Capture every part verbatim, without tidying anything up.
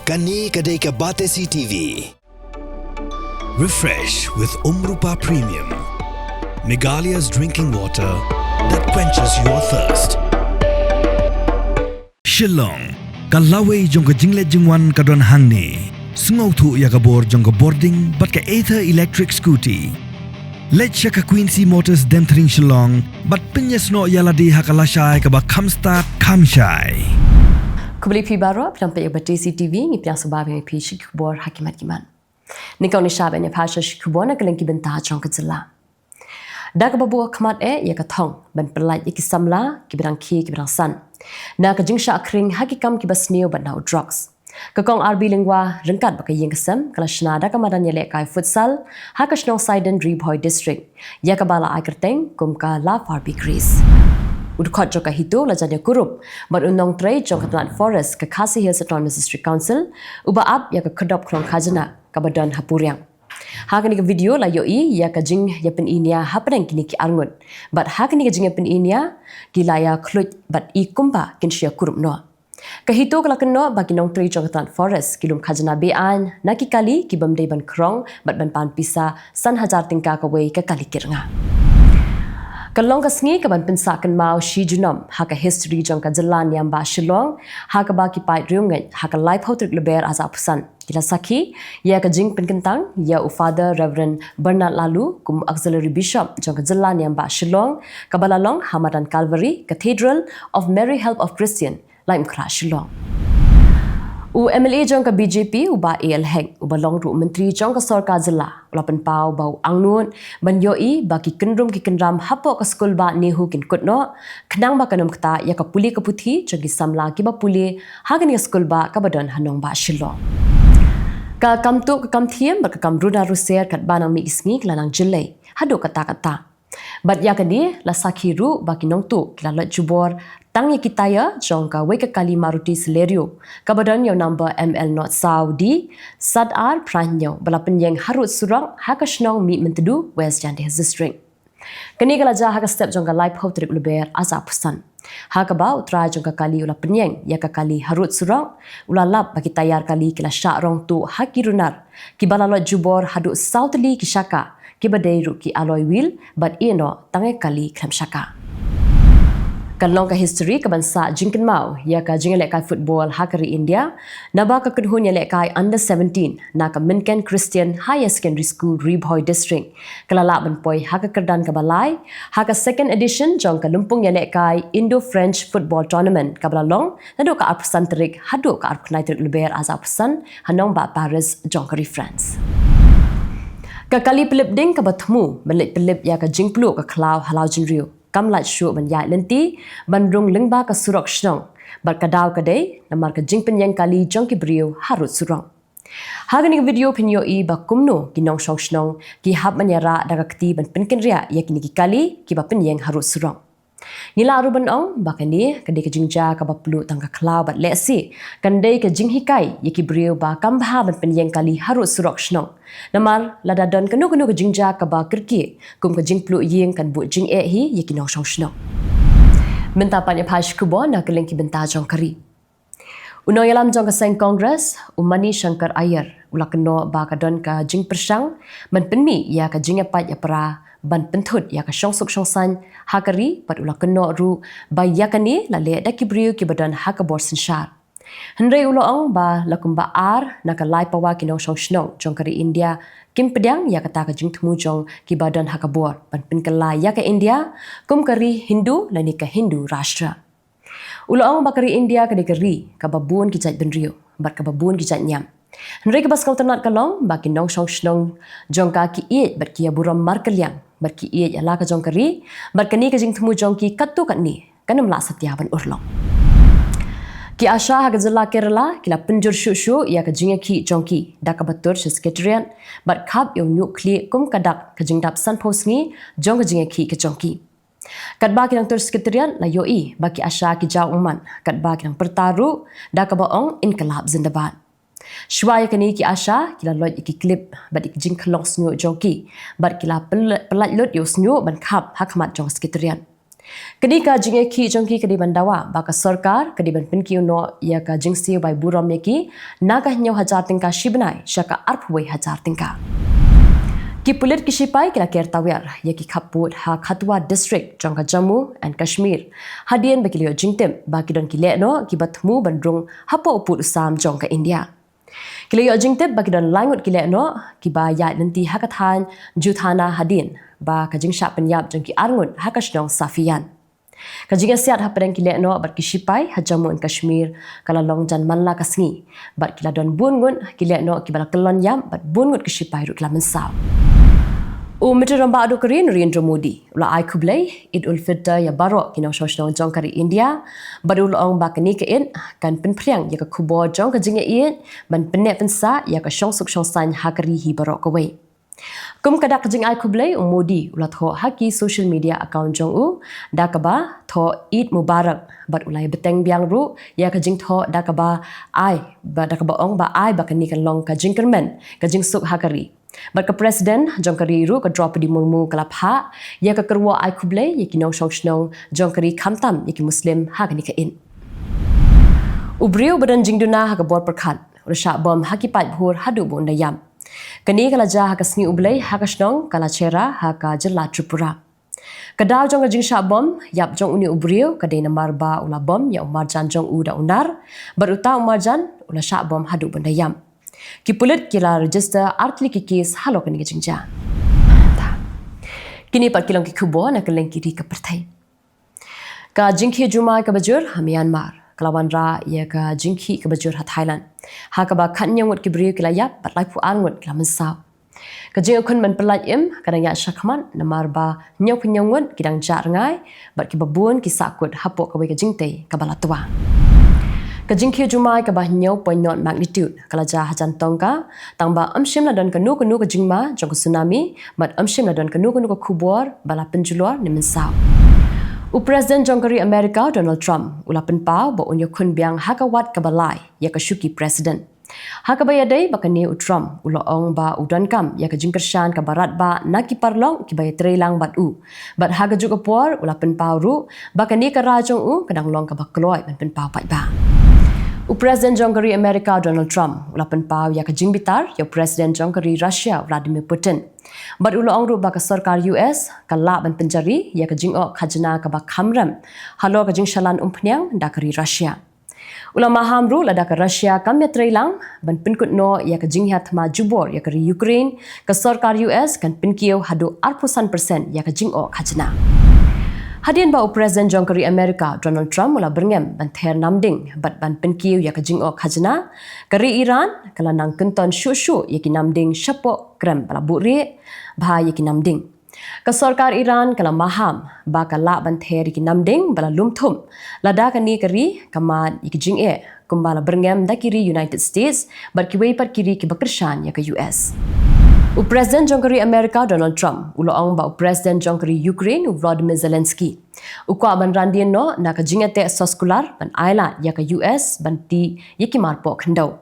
Kane ka dei ka Batesi T V. Refresh with Umrupa Premium, Meghalaya's drinking water that quenches your thirst. Shillong, ka lawei jong ka jingleit jingwan ka don hangne. Sngewthuh ïa ka bor jong ka bording bad ka Ather electric scooty. Leit sha ka Quincy Motors Demthring Shillong bad pynïasnoh ïa lade ha ka lashai kaba kham stad kham shai. Khublei phi baroh, phi dang peit ïa ka Batesi T V, ngi pdiang sngewbha ïa phi sha ki khubor ha ki mat ki mat. Nyngkong ngin ïa peit ïa phi sha ki khubor na ka liang ki bynta jong ka jylla. Da kaba buh khmat eh ïa ka thong ban pyllait ïa ki samla kiba dang khie kiba dang san na ka jingshah khring ha ki kam kiba sniew bad na u drugs. Ka Kong R B Lyngwa ryngkat bad ka ïing ka sem ka la shna da ka madan ïalehkai futsal ha ka shnong Saiden, Ri Bhoi District, ïa kaba la ai kyrteng kum ka La Farbi Grace. U dkhot jong ka HITO la jan ïakurup bad u nongtrei jong ka tnat Forest ka Khasi Hills Autonomous District Council, uba ap ïa ka khyrdop khrong khajna kaba don ha Puriang. Ha kane ka video la ïohi ïa ka jingïapyni nia hapdeng kine ki arngut. Bad ha kane ka jingïapyni nia ki la ïakhluit bad i kumba kin shu ïakurup noh. Ka HITO ka la kynnoh ba ki nongtrei jong ka tnat Forest ki lum khajna be-aiñ na ki kali ki bym dei ban khrong bad ban pan pisa san hajar tyngka kawei ka kali kit rnga. Ka long ka sngi kaban pynsah kynmaw shi junom ha ka history jong ka jylla niam bah Shillong, ha kaba ki paid riewngeit ha ka laiphew tarik Lber arhajar arphew san ki la sakhi ïa ka jingpynkyntang ïa u Father Reverend Bernard Laloo kum u Auxiliary Bishop jong ka jylla niam bah Shillong, kaba la long ha madan Calvary Cathedral of Mary Help of Christian, Laitumkhrah, Shillong. U MLA jong ka BJP, u Bah A L Hek, uba long ruh u Myntri jong ka Sorkar Jylla, u la pynpaw ba u angnud ban ïohi ba ki kynrum ki kynram hapoh ka skulbah NEHU kin kut noh, khnang ba kan ym ktah ïa ka pule ka puthi jong ki samla kiba pule ha kane ka skulbah kaba don ha nongbah Shillong. Ka kam tuh ka kam thiem bad ka kam runar ruser katba nang mih ki sngi ki la nang jyllei haduh katta katta. Bad ïa kane la sakhi ruh ba ki nongtuh ki la loit jubor tang ïa ki tyre jong kawei ka kali Maruti Celerio kaba don ïa u number M L not saw D, sat ar phra hynñiew, ba la pynïeng harud surok ha ka shnong Mihmyntdu, West Jaintia Hills District. Kane ka la jia ha ka step jong ka laiphew tarik Lber arhajar arphew san, ha kaba u trai jong ka kali u la pynïeng ïa ka kali harud surok, u la lap ba ki tyre kali ki la shah rong tuh ha ki runar kiba la loit jubor haduh saw tylli ki shaka kiba dei ruh ki alloy wheel bad ïeh noh tang ïa ka kali khlem shaka. Kan long ka history kaban sah jingkynmaw ïa ka jingïalehkai football ha ka ri India, naba ka kynhun ïalehkai under seventeen na ka Mynken Christian Higher Secondary School, Ri Bhoi District, ka la lah ban poi ha ka kyrdan kaba lai ha ka second edition jong ka lympung ïalehkai Indo-French Football Tournament kaba la long naduh ka arphew san tarik haduh ka arphew khyndai tarik Lber arhajar arphew san ha nongbah Paris jong ka ri France. Ka kali pyllip ding kaba thmu ban leit pyllip ïa ka jingpluh ka khlaw ha Lawjynriew kam lait shuh ban ïaid lynti ban rung lyngba ka surok shnong, bad ka daw ka dei namar ka jingpynïeng kali jong ki briew harud surok. Ha kane ka video phin ïohi ba kumno ki nongshong shnong ki hap ban ïarah da ka kti ban pynkynriah ïa kine ki kali kiba pynïeng harud surok. Ngi lah ruh ban ong ba kane ka dei ka jingjia kaba pluh tang ka khlaw bad lehse kan dei ka jinghikai ïa ki briew ba kam bha ban pynïeng kali harud surok shnong. Namar lada don kano kano ka jingjia kaba kyrkieh kum ka jingpluh ïing kan buh jingeh hi ïa ki nongshong shnong. Mynta pat ïa phi sha ki khubor na ka liang ki bynta jong ka ri. U nongïalam jong ka seng Congress, u Mani Shankar Aiyer, u la kynnoh ba ka don ka jingpyrshang ban pynmih ïa ka jingïapait ïapra ban pynthut ïa ka shongsuk shongsaiñ ha ka ri, bad u la kynnoh ruh ba ïa kane la leh da ki briew kiba don ha ka bor synshar. Hynrei u la ong ba la kumba ar na ka lai pawa ki nongshong shnong jong ka ri India kim pdiang ïa kata ka jingthmu jong kiba don ha ka bor ban pynkylla ïa ka India kum ka ri Hindu lane ka Hindu Rashtra. U la ong ba ka ri India ka dei ka ri kaba bun ki jaitbynriew bad kaba bun ki jaitniam. Hynrei kaba sngewtynnat ka long ba ki nongshong shnong jong ka ki ïeit bad ki ïaburom markylliang bad ki ïeit ïa la ka jong ka ri, bad kane ka jingthmu jong ki katto katne kan ym lah satia ban urlong. Ki ASHA ha ka jylla Kerala ki la pynjur shuh shuh ïa ka jingïakhih jong ki da kaba tur sha Secretariat bad khap ïa u ñiuh khlieh kum ka dak ka jingdap sanphew sngi jong ka jingïakhih ka jong ki. Katba ki dang tur Secretariat la ïohi ba ki ASHA ki jaw ummat katba ki dang pyrta ruh da kaba ong Inkalab Zindabad. Shuwa ïa kane ki ASHA ki la loit ïa ki clip bad ïa ki jingkhyllong shñiuh jong ki bad ki la pyl-, pyllait lut ïa u shñiuh ban khap ha khmat jong Secretariat. Kane ka jingïakhih jong ki ka dei ban dawa ba ka sorkar ka dei ban pynkiew noh ïa ka jingsiew bai burom ïa ki na ka hynñiew hajar tyngka shi bnai sha ka arphew wei hajar tyngka. Ki pulit ki shipai ki la ker tawiar ïa ki khappud ha Kathua District jong ka Jammu and Kashmir hadien ba ki la ïoh jingtip ba ki don ki lehnoh kiba thmu ban rung hapoh u pud u sam jong ka India. Ki la ïoh jingtip ba ki don lai ngut ki lehnoh kiba ïaid lynti ha ka thaiñ Juthana hadien ba ka jingshah pynïap jong ki ar ngut ha ka shnong Safiyan. Ka jingïasiat hapdeng ki lehnoh bad ki shipai ha Jammu and Kashmir ka la long jan man la ka sngi bad ki la don bun ngut ki lehnoh kiba la kyllon ïap bad bun ngut ki shipai ruh ki la mynsaw. U Myntri Rangbah Duh ka ri Narendra Modi u la ai khublei Eid ul Fitr ïa baroh ki nongshong shnong jong ka ri India bad u la ong ba kane ka Eid kan pynphriang ïa ka khubor jong ka jingïaid ban pynneh pynsah ïa ka shongsuk shongsaiñ ha ka ri hi baroh kawei. Kum ka dak ka jingai khublei, u Modi u la thoh ha ki social media account jong u da kaba thoh Eid Mubarak bad u la ïa bteng biang ruh ïa ka jingthoh da kaba ai ba da kaba ong ba ai ba kane kan long ka jingkyrmen ka jingsuk ha ka ri. Bad ka President jong ka ri ruh ka Droupadi Murmu ka la phah ïa ka kyrwoh ai khublei ïa ki nongshong shnong jong ka ri khamtam ïa ki Muslim ha kane ka Eid. U briew ba don jingduna ha ka bor pyrkhat u la shah bom ha ki paip bhur haduh ba un da ïap. Kane ka la jia ha ka sngi U Blei ha ka shnong Kalachera ha ka jylla Tripura. Ka daw jong ka jingshah bom ïap jong une u briew ka dei namar ba u la bom ïa u marjan jong u da u nar bad uta u marjan u la shah bom haduh ba un da ïap. Ki pulit ki la register artylli ki kes halor kane ka jingjia. Kine pat ki long ki khubor na kylleng ki ri ka pyrthei. Ka jingkhih jumai kaba jur ha Myanmar ka la wanrah ïa ka jingkhih kaba jur ha Thailand, ha kaba khathynñiew ngut ki briew ki la ïap bad laiphew ar ngut ki la mynsaw. Ka jingïakhun ban pyllait im ka dang ïaid shakhmat namar ba hynñiewphew hynñiew ngut ki dang jah rngai bad kiba bun ki sahkut hapoh kawei ka jingtei kaba la twa. Ka jingkhih jumai kaba hynñiew point nought magnitude ka la jia ha Jantongka, tangba ym shym la don kano kano ka jingma jong ka tsunami bad ym shym la don kano kano ka khubor ba la pynjulor ne mynsaw. U President jong ka ri America Donald Trump u la pynpaw ba un ïakhun biang ha ka wat kaba lai ïa ka shuki President. Ha kaba ïadei bad kane u Trump u la ong ba u donkam ïa ka jingkyrshan kaba radbah na ki paralok kiba ïatreilang bad u. Bad ha kajuh ka por u la pynpaw ruh ba kane ka rai jong u ka dang long kaba kloi ban pynpaw paidbah. U President jong ka ri America Donald Trump u la pynpaw ïa ka jingbitar ïa u President jong ka ri Russia Vladimir Putin. Bad u la ong ruh ba ka sorkar U S ka lah ban pynjari ïa ka jingoh khajna kaba kham rem halor ka jingshalan umphniang da ka ri Russia. U la maham ruh lada ka Russia kam ïatreilang ban pynkut noh ïa ka jinghiar thma jubor ïa ka ri Ukraine, ka sorkar U S kan pynkiew haduh arphew san percent ïa ka jingoh khajna. Hadien ba u President jong ka ri America Donald Trump u la byrngem ban ther namding bad ban pynkiew ïa ka jingoh khajna, ka ri Iran ka la nang kynton shuh shuh ïa ki namding shapoh krem ba la buhrieh bha ïa ki namding. Ka sorkar Iran ka la maham ba ka lah ban ther ïa ki namding ba la lum thum lada kane ka ri ka mad ïa ki jingeh kumba la byrngem da ki ri United States bad kiwei pat ki ri kiba kyrshan ïa ka U S. U President jong ka ri America Donald Trump u la ong ba u President jong ka ri Ukraine u Volodymyr Zelensky u kwah ban randien noh na ka jingïateh soskular ban ailad ïa ka U S ban tih ïa ki marpoh khyndew.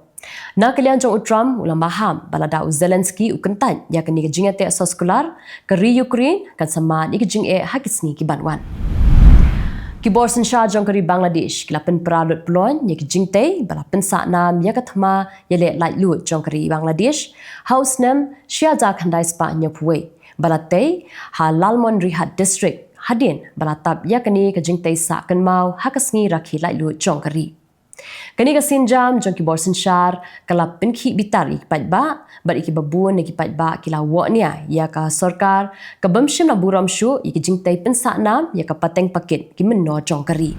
Na ka liang jong u Trump u la maham ba lada u Zelensky u kyntait ïa kane ka jingïateh soskular, ka ri Ukraine kan sa mad ïa ki jingeh ha ki sngi ki ban wan. Ki bor synshar jong ka ri Bangladesh ki la pynpra lut ploiñ ïa ki jingtei ba la pynsah nam ïa ka thma ïaleh laitluid jong ka ri Bangladesh ha u snem shi hajar khyndai spah hynñiewphew wei ba la tei ha Lalmonrhat District hadien ba la tap ïa kane ka jingtei sah kynmaw ha ka sngi rakhe laitluid jong ka ri. Kane ka sienjam jong ki bor synshar ka la pynkhih bitar ïa ki paidbah bad ïa kiba bun na ki paidbah ki la wad nia ïa ka sorkar ka bym shym la burom shuh ïa ki jingtei pynsah nam ïa ka pateng pakit ki mynnor jong ka ri.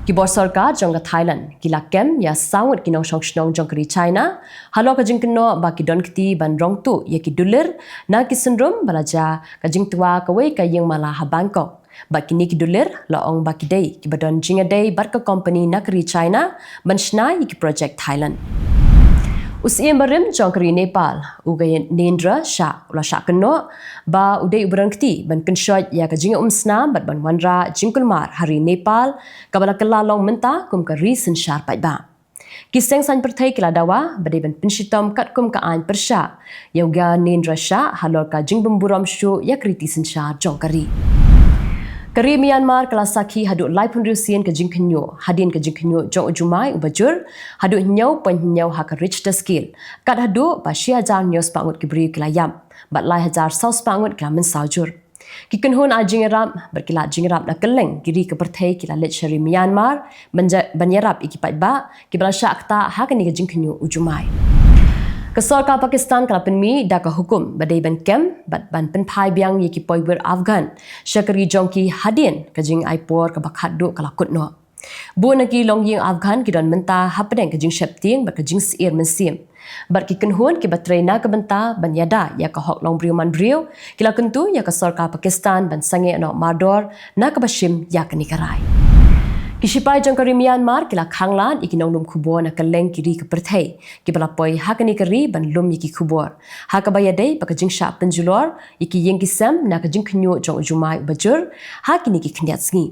Ki bor sorkar jong ka Thailand ki la kem ïa saw ngut ki nongshong shnong jong ka ri China halor ka jingkynnoh ba ki don kti ban rong tuh ïa ki dulir na ki syndon ba la jia ka jingtwa kawei ka ïing mala ha Bangkok. Bad kine ki dulir la ong ba ki dei kiba don jingïadei bad ka kompani na ka ri China ban shna ïa ki projek Thailand. U Syiem barim jong ka ri Nepal u Gyanendra Shah u la shah kynnoh ba u dei uba don kti ban kynshoit ïa ka jingïaumsnam bad ban wanrah jingkulmar ha ri Nepal kaba la kylla long mynta kum ka ri synshar paidbah. Ki seng saiñ pyrthei ki la dawa ba dei ban pynshitom katkum ka aiñ pyrshah ïa u Gyanendra Shah halor ka jingbymburom shuh ïa ka riti synshar jong ka ri. Ka ri Myanmar ka la sakhi haduh laiphew hynriew sien ka jingkhynñiuh, hadien ka jingkhynñiuh jong u jumai uba jur haduh hynñiew point hynñiew ha ka Richter scale, kat haduh ba shi hajar hynñiew spah ngut ki briew ki la ïap, bad lai hajar saw spah ngut ki la mynsaw jur. Ki kynhun ai jingïarap bad ki lad jingïarap na kylleng ki ri ka pyrthei ki la leit sha ri Myanmar ban ja-, ban ïarap ïa ki paidbah kiba la shah ktah ha kane ka jingkhynñiuh u jumai. Ka sorkar Pakistan ka la pynmih da ka hukum ba dei ban kem bad ban pynphai biang ïa ki poiwir Afghan sha ka ri jong ki hadien ka jingai por kaba khatduh ka la kut noh. Bun na ki longïing Afghan ki don mynta hapdeng ka jingsheptieng bad ka jingsyier mynsiem, bad ki kynhun kiba trei na ka bynta ban ïada ïa ka hok longbriew manbriew ki la kyntu ïa ka sorkar Pakistan ban sangeh noh mardor na kaba shim ïa kane ka rai. Ki shipai jong ka ri Myanmar ki la khanglad ïa ki nonglum khubor na kylleng ki ri ka pyrthei kiba la poi ha kane ka ri ban lum ïa ki khubor, ha kaba ïadei bad ka jingshah pynjulor ïa ki ïing ki sem na ka jingkhynñiuh jong u jumai uba jur ha kine ki khyndiat sngi.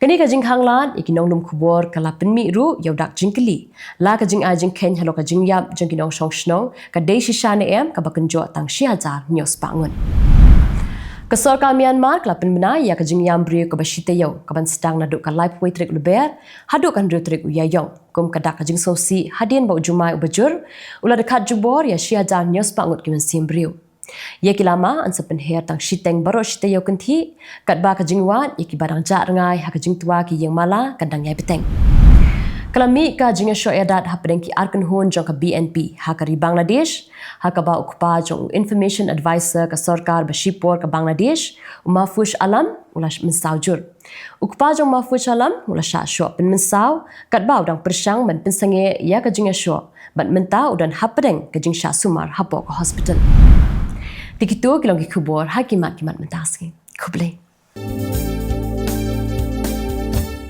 Kane ka jingkhanglad ïa ki nonglum khubor ka la pynmih ruh ïa u dak jingkylli, la ka jingai jingkheiñ halor ka jingïap jong ki nongshong shnong ka dei shisha ne em kaba kynjoh tang shi hajar hynñiew spah ngut. Ka sorkar Myanmar ka la pynbna ïa ka jingïam briew kaba shi taïew kaban sdang naduh ka laiphew tarik u Lber haduh ka hynriew tarik u Ïaïong kum ka dak ka jingsngewsih hadien ba u jumai uba jur u la dkhat jubor ïa shi hajar hynñiew spah ngut ki mynsiem briew. Ïa ki lama yn sa pynher tang shiteng baroh shi taïew kynthih, katba ka jingwad ïa kiba dang jah rngai ha ka jingtwa ki ïing mala kan dang ïai bteng. Ka la mih ka jingïashoh ïadat hapdeng ki ar kynhun jong ka B N P ha ka ri Bangladesh, ha kaba u kpa jong u Information Advisor ka sorkar ba shipor ka Bangladesh, u Mahfuj Alam, u la mynsaw jur. U kpa jong Mahfuj Alam u la shah shoh pynmynsaw katba u dang pyrshang ban pynsangeh ïa ka jingïashoh, bad mynta u don hapdeng ka jingshah sumar hapoh ka hospital. Te kito ki long ki khubor ha ki mat ki mat mynta ka sngi. Khublei.